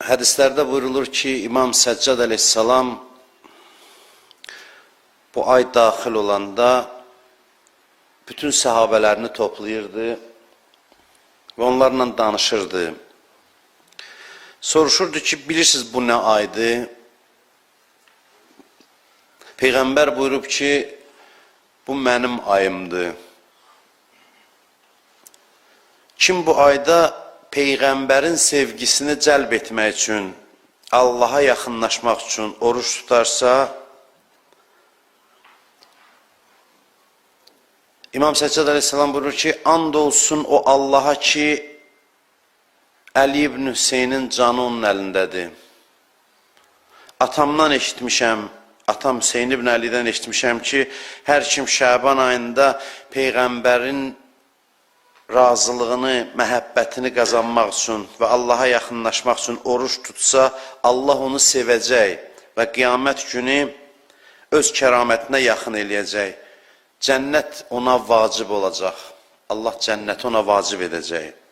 Hədislərdə buyurulur ki, İmam Səccad əleyhissalam bu ay daxil olanda bütün səhabələrini toplayırdı və onlarla danışırdı. Soruşurdu ki, bilirsiniz bu nə aydır? Peyğəmbər buyurub ki, bu mənim ayımdır. Kim bu ayda Peyğəmbərin sevgisini cəlb etmək üçün, Allaha yaxınlaşmaq üçün oruç tutarsa, İmam Səccad əleyhissalam buyurur ki, and olsun o Allaha ki, Əli ibn Hüseynin canı onun əlindədir. Atamdan eşitmişəm, atam Hüseyn ibn Əlidən eşitmişəm ki, hər kim Şəban ayında Peyğəmbərin razılığını, məhəbbətini qazanmaq üçün və Allaha yaxınlaşmaq üçün oruç tutsa, Allah onu sevəcək və qiyamət günü öz kəramətinə yaxın eləyəcək. Cənnət ona vacib olacaq. Allah cənnəti ona vacib edəcək.